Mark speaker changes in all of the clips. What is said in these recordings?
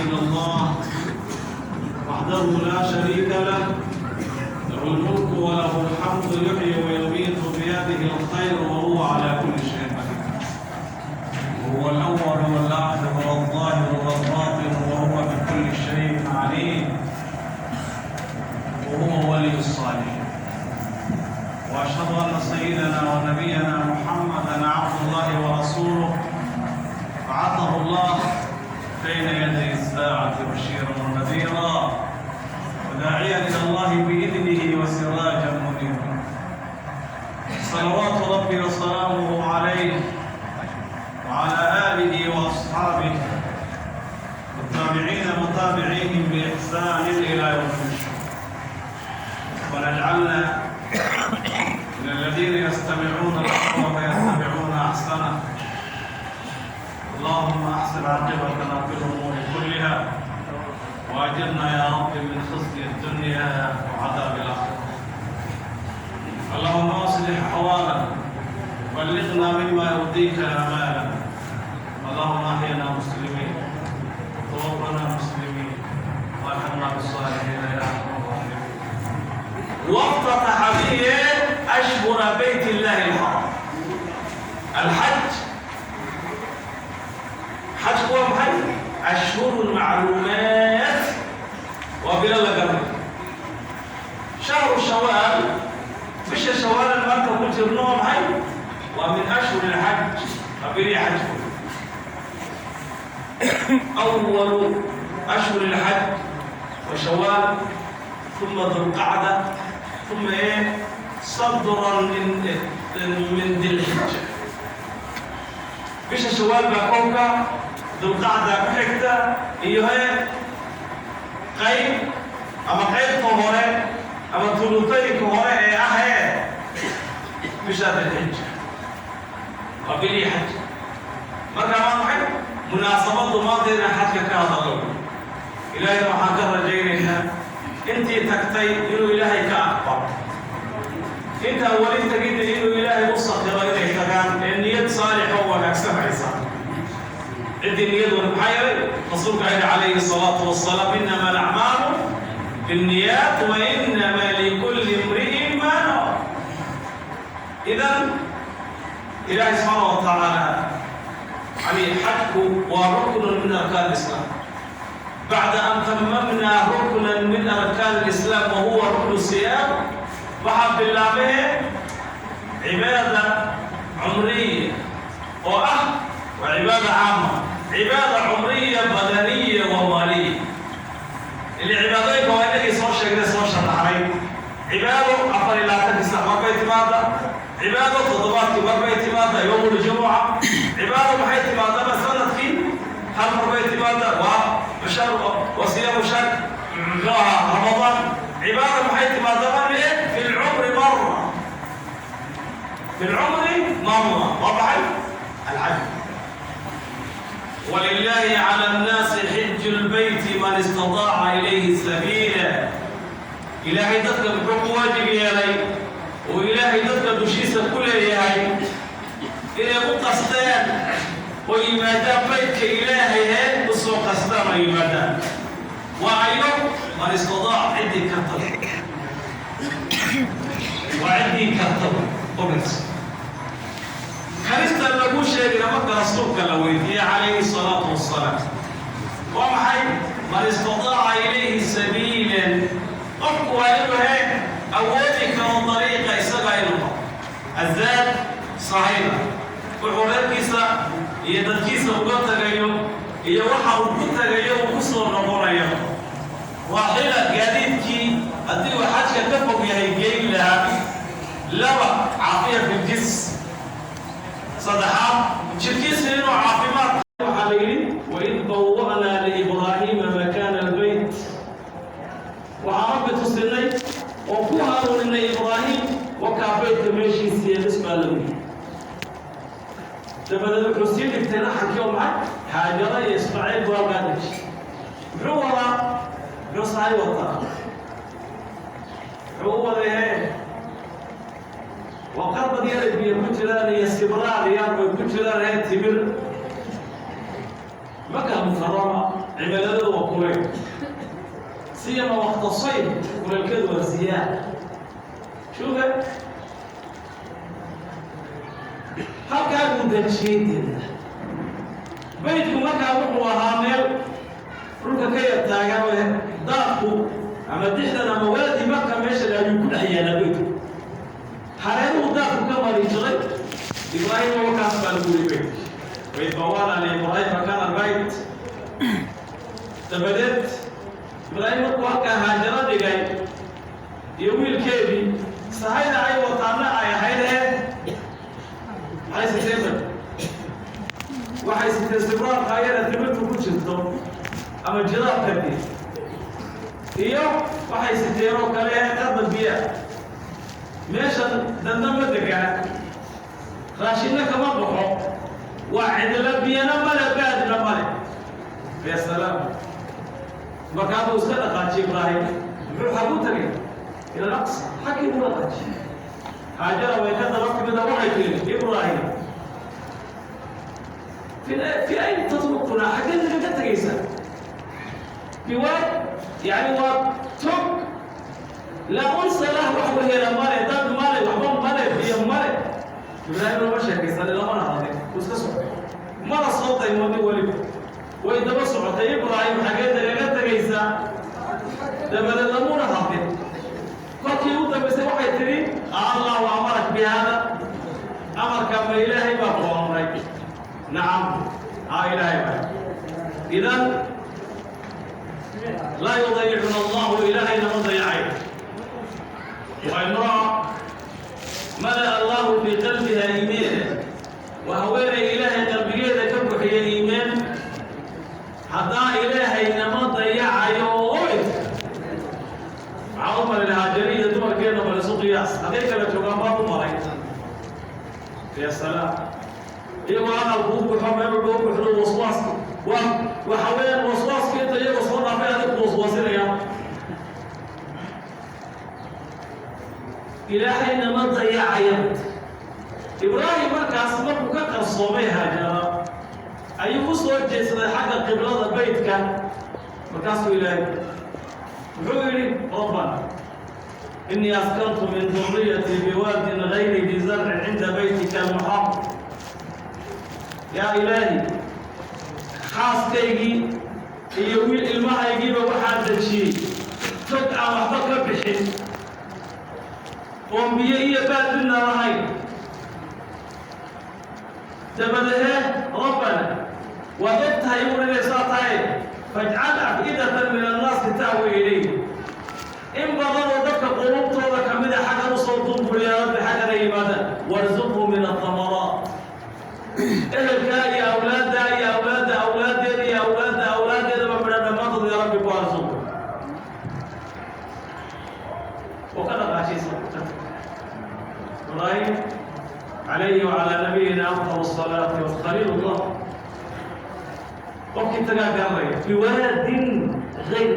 Speaker 1: إلا الله وحده لا شريك له، له الملك وله الحمد، يحيي ويميت، بيده الخير وهو على كل شيء قدير. هو الأول والآخر والظاهر والباطن، وهو بكل شيء عليم، وهو ولي الصالحين. وأشهد أن سيدنا ونبينا محمدا عبد الله ورسوله، بعثه الله بين يدي الساعة بشيرا ونذيرا وداعيا إلى الله بإذنه وسراجا منيرا. صلوات ربي وسلامه عليه وعلى آله وأصحابه والتابعين وتابعيهم بإحسان إلى يوم النشور، ونجعلنا من الذين يستمعون القول فيتبعون أحسنه. اللهم أحسن عاقبتنا في الأمور كلها، وأجرنا يا رب من خزي الدنيا وعذاب الآخرة. اللهم أصلح أحوالنا، بلغنا مما يرضيك آمالا. اللهم أحينا مسلمين، وتوفنا مسلمين، وألحقنا بالصالحين يا أرحم الراحمين. وافتتح به أشهر بيت الله الحرام، الحج. Xajku waa maxay? أشهر معلومات, waa bilo la garanay. شهر شوال, bisha Shawaal maanta ku jirno, waa maxay? Waa من أشهر الحج, waa bilihii xajku. أول أشهر الحج وشوال، ثم ذو القعدة، ثم إيه؟ صدرا من ذي الحجة. Bisha Shawaal baa koobka, Dulqacda ku xigta, iyo qayb ama qaybta hore ama tulutayinka hore ee ah bisha Dilxija, waa bilihii xaj. Marka waa maxay munaasabadu maanta inaan xajka ka hadallo? Ilaahayna waxaan ka rajaynaynaa intii tagtay inuu Ilaahay ka aqbalo, intaan weli tegidna inuu Ilaahay u sakhiro inay tagaan ee niyad saalix oo wanaagsan haysa, ciddii niyad wan. Maxaa yeelay Rasuulka yidhi calayhi الصلاة والسلام: إنما الأعمال بالنيات وإنما لكل امرئ ما نوى. إذن Ilaahay subxaana wa tacaala, yani xajku waa ركن من أركان الإسلام. بعد أن تممنا ركنا من أركان الإسلام وهو ركن الصيام, waxaa bilaabee cibaada cumriya oo ah waa cibaada caama, cibaada cumriya badaniya wa maaliya. Ili cibaadooyinka waa inagii soo sheegnay, soo sharaxnay. Cibaado 24-kii sac mar bay timaada, cibaado toddobaadkii mar bay timaada, يوم الجمعة. Cibaado maxay timaadaba? Sanadkii hal mar bay timaada, waa bashar wa صيام شهر, muxuu ahaa, Ramadaan. Cibaado maxay timaadaba? في العمر مرة, في العمر مرة, waa maxay? الحج. ولله على الناس حج البيت من استطاع إليه سبيلا. Ilaahay dadka muxuu ku waajib yeelay oo Ilaahay dadka dushiisa ku leeyahay? Inay u qasteen oo yimaadaan baydka Ilaahay, u soo qastaan oo yimaadaan. Waa ayo? من استطاع, ciddii kartada, waa ciddii kartada. Qobins karista lagu sheegina, marka Rasuulka la weydiiyey calayhi الصلاة والسلام, waa maxay من استطاع إليه سبيلا? Qofku waa inuu awoodi karo dariiqa isaga inuu maro, azaad sahayda wuxuu reerkiisa iyo dadkiisa uga tagayo iyo waxa uu ku tagayo uu ku soo noqonayo, راحلة, gaadiidkii haddii uu xajka ka fog yahay geyn lahaa. Laba, عافية في الجسم. Saddexaad, jirkiisa inuu caafimaad. Waxaa la yidhi: وإذ بوأنا لإبراهيم مكان البيت. Waxaan Rabbi tusinay oo ku hanuuninay Ibraahim wakaa beydka meeshiisiiyo dhisbaa lagu yidhi. Dabadeed wuxuu sii dhigtay raxankii oo maxay? Haajara iyo Ismaaciil buu halkaa deji. Muxuu wadaa? Muxuu sahay wataa? Muxuu u waday? Waa qarbad yara biyo ku jiraan iyo sibraar yar bay ku jiraan timir. Maka Mukarama cimiladadu waa Siyama waqta sayf, kuleelkeedu waa ziyaada. Shuufe, halkaa buu dejiyey deedna beytku. Markaa wuxuu ahaa meel dhulka ka yar taagan oo daadku ama dixdan ama waadi Marka meesha ayuu ku dhex yaalaa beytku, hareeruhu daadku ka mari jiray. Ibraahim wakaas baa lagu yiri beyt waid bawana liIbrahim makaana albayt. Dabadeed Ibraahim markuu halkaa Haajaro dhigay iyo wiilkeedii, sahayda ay wataana ay ahayd ee maxay siteen? Waxay siteen sibraarka ayada timirtu ku jirto ama jiraabkadii, iyo waxay siteen oo kale ee qarba biya. Meeshan dadna ma degana, raashinna kama baxo, waa cidlo, biyana male, baadna male. Ya salaam! Markaasuu iska dhaqaajiyey Ibraahim. Muxuu xagu tagay? Ila Alaqsa xaggii buu dhaqaajiyey. Haajara way ka daba timida, waxay tiri: "Ibraahim, fi ayna tatrukuna? Xaggee naga tegaysaa? Biwaad, yani waa tog laa unsa lah, wax wehela male, dad male, waxba male, biyo male." Ibraahim lama sheekaysanin, lamana hadlin, wuu iska socday, mana soo daymoodin weliba. Way daba socotay: "Ibraahim, xaggee nagaga tegaysaa?" Dabadeed lamuna hadlin. Kolkii u dambaysay waxay tidhi: "Allahu amarak bi hada? Amarka ma Ilaahay baa ku amray?" "Nacam, haa, Ilaahay baa." "Idan laa yudayicuna Allahu, Ilaahay nama dayacay." Waa imraa mala'a Allahu fii qalbiha iimaan, waa haweenay Ilaahay qalbigeeda ka buxiyay iimaan. Haddaa Ilaahay nama dayacayo, oy, maxaa u malin Haajari iyo dumarkeenna? Bal isu qiyaas, hadday kala joogaan baad u malay. Ya salaam! Iyagoo aqalku u buxo, meel walba u buxdo, waswaaska waa waxa weeyaan, waswaaska inta iyagoo soo dhaafay adig ku waswaasinaya. Ilaahay nama dayacaya. Ibraahim markaas markuu ka qarsoomay Haajara ayuu u soo jeedsaday xagga qiblada beytka. Markaasuu Ilaahay muxuu yidhi? "Rabbana inii askantu min duriyatii biwaadin gayri di zarcin cinda baytika almuxaram." Yaa Ilaahi, xaaskaygii iyo wiil ilmahaygiiba waxaan dejiyey tog aan waxba ka bixin oon biyo iyo baad midna lahayn. Dabadeed rabbana, waad og tahay uun inay saa tahay, fajcal af'idatan min annaasi ta'wi ilayh, in badan oo dadka qulubtooda ka mida xaggan usoo dumburiya, Rabbi, xaggana yimaadaan. Warzuqhu min athamaraat. Ehelkaa iyo awlaaddaa iyo awlaadda awlaaddeeda iyo awlaadda awlaaddeedaba midha dhammaantood, ya Rabbi, ku arsuq. Oo ka dhaqaashaysa Ibraahim, calayhi wacalaa nabiyina afdal asalaati wakhaliil Allah. Qofkii tagaa garanaya biwaadin gayr,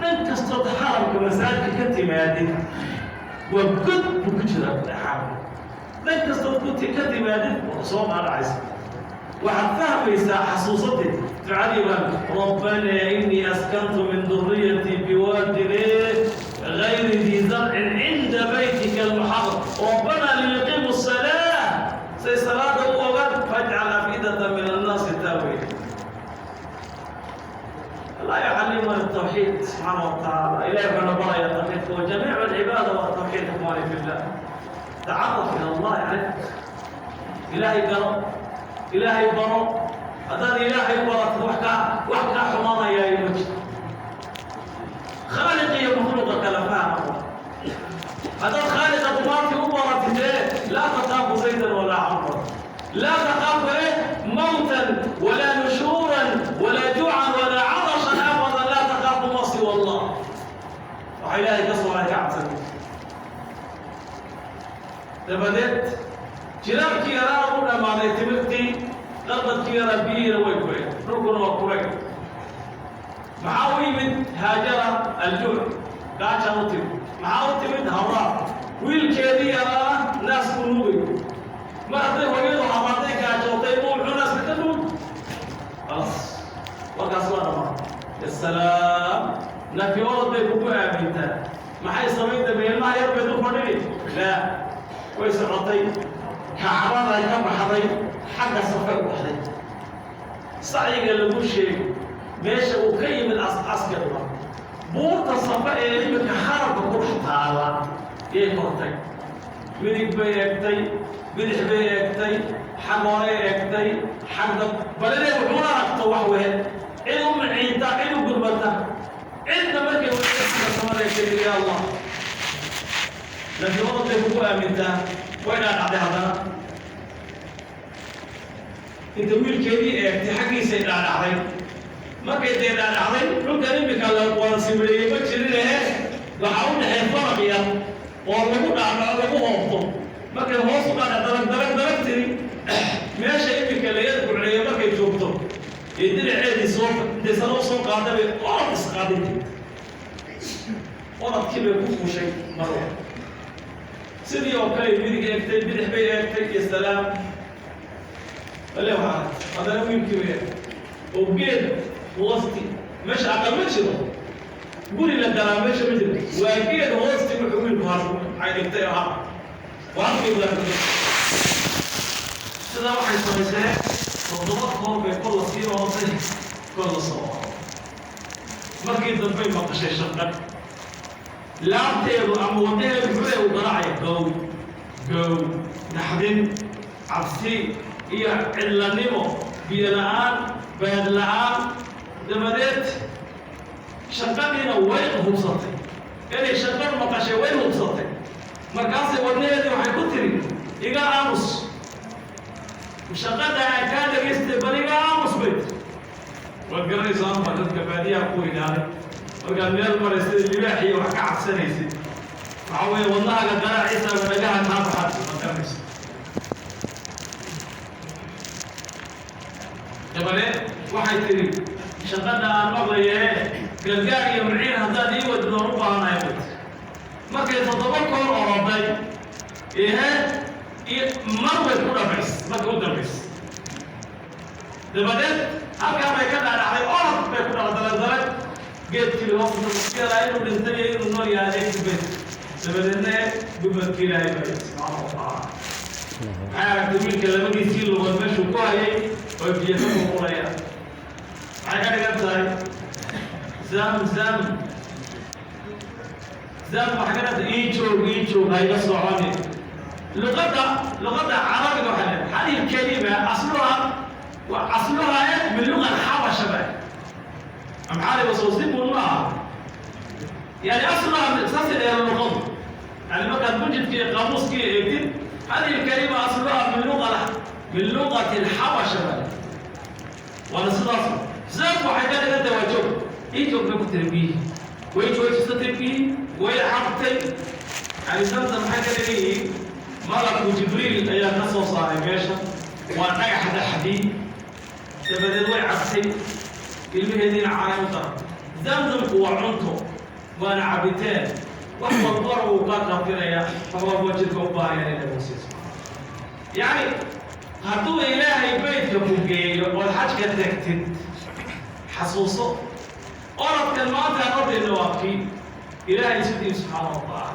Speaker 1: dhan kastood xaramka masaajidka ka timaadid waa god buu ku jiraa xaramka. Dhan kastood ka timaadid soo dhaadhacaysa, waxaad fahmaysaa xasuusateed ducadii Ibraahim: "Rabbanaa inii askantu min duriyatii biwaadin gayri di zarcin cinda baytika almuxaram, rabbanaa liyuqiimu asalaa, say salaada u ogaan, fajcal afidata min annaasi taawi." Allah yucallimuna التوحيد سبحانه وتعالى. إلهي wuxuuna baraya tawxiidka wa jamiic alcibaada والتوحيد. إخواني في الله، tacaraf ila Allah, yani Ilaahay garo, Ilaahay baro. Haddaad Ilaahay baratid, wax kaa xumaanayaa ma jiro. Khaaliq iyo makhluuqa kala fahma. Haddaad khaaliqa dumaarkii u baratid, ee laa takhaafu zaydan walaa camran, laa takhaafu mawtan walaa nushuuran walaa juucan walaa cadashan, abadan laa takhaafu ma siwa Allah. Waxa Ilaahay ka soo ka cabsanay. Dabadeed jiraabkii yaraa u dhammaaday, timirtii qarbadkii yaraa biyihiina way gureen, dhulkuna waa kuray. Maxaa u yimid Haajara? Aljuuc, gaajaa u timid. Maxaa u timid? Haraad. Wiilkeedii yaraana naasku nuugay. Mar hadday hooyadu haraaday, gaajootay, buu muxuu naaska ka nuug? Khalaas, warkaas waa dhammaa. Asalaam. Nafi orod bay kugu aamintaa. Maxay samayn dambe? Ilmaha yar bay du fadhini? Laa, way socotay, Kacbaday ka baxday, xagga Safay u baxday. Sacyiga lagu sheego meesha uu ka yimid askeeduba buurta Safa ee iminka xarabka ku dhex taala yay kortay. Midig bay eegtay, bidix bay eegtay, xag horay eegtay, xagda bal inay wuxuuna aragto wax wehe, cid u maciinta, cid u gurmata, cidna. Markay samada eegtay, ya Allah, laakiin orod bay kugu aamintaa. Way dhaadhacday haddana, inta wiilkeedii eegtay xaggiisay dhaadhacday. Markay dee dhaadhacday, dhulkan imika la wada simireeyey ma jirin ehe, waxaa u dhexeey faraq yar oo lagu dhaadhaco, lagu hoobto. Markay hoos u dhaadhac, darag darag darag tiri, meesha imika laga gucleeyo markay joogto iyo dinaceedii soo intay sare u soo qaaday bay orod isqaaday. Orodkii bay ku fuushay Marwa. Sidii oo kale midig eegtay, bidix bay eegtay iyo salaam bale. Waxaa haddana wiilkii bay eegtay oo geed hoosti. Meesha aqal ma jiro, guri la galaa meesha ma jiro, waa geed hoosti. Wuxuu wiilku har ay dhigtay oo har waa halkii baa. Sidaa waxay samaysee 7 koor bay kol la sii orotay, kol la soo orotay. Markii dambey maqashay shanqadh, laabteedu ama wadnaheedu muxuu u garaacaya gow gow, naxdin, cabsi iyo cidlanimo, biyo la'aan, baad la'aan. Dabadeed shanqadhiina way hubsatay inay shanqadh maqashay, way hubsatay. Markaasay wadnaheedii waxay ku tiri: "Iga aamus, shaqada aan kaa dhegaystay, bal iga aamus," bay tiri. Waad garanaysaa baa dadka baadiyaha ku weynaaday, markaad meel maraysa libaax iyo wax ka cabsanaysid, waxaa weeye wadnahaaga garaaciisa ama dhagaha kaa baxaad, ma garanaysa. Dabadeed waxay tiri: "Shaqada aan maqlaye, gargaar iyo maciin haddaad ii wadid waan u baahanahay," bay tiri. Markay 7 koor oroday ehe iyo mar way ku dhamays, markay u dambays, dabadeed halkaa bay ka dhaadhacday, orod bay ku dhacday, dalag geedkii hoos inuu dhintay iyo inuu nool yahay adeegsi bay. Dabadeedna gurmadka Ilaahay bay subxaana wa tacaala. Maxay aragtay? Wiilka labadiisii lugood meeshuu ku hayay oo biyo ka qulqulayaan. Maxay ka dhigan tahay zam zam zam? Waxay ka dhigan tahay ii joog, ii joog, hayga soconi. Luqadda Carabiga waxay leedahay hadihi الكلمة أصلها من لغة الحبشة بقى، أمحاري وصوصيب maaha، يعني أصلها أساس اللغة. يعني markaad mujidkii qaamuuskii eegtid، هذه الكلمة أصلها من لغة الحبشة بقى. Waana sidaas. Zam waxay ka dhigan tahay waa joog, ii joog bay ku tiri. Biyihii way joojisatay, biyihii way cabtay. Yani Zamzam maxay ka dhigan yihiin? Malaku Jibriil ayaa ka soo saaray meesha, waa dhagax dhexdii. Dabadeed way cabtay, ilmaheediina caanay u daray. Zamzamku waa cunto, waana cabiteen, wax walbana wuu kaa kaafinayaa, wax walba jirka u baahaya in lagu siiso. Yacni hadduu Ilaahay beydka ku geeyo ood xajka tagtid, xasuuso orodkan maanta aan ordayno waa kii Ilaahay isu dhiib subxaana wa tacaala.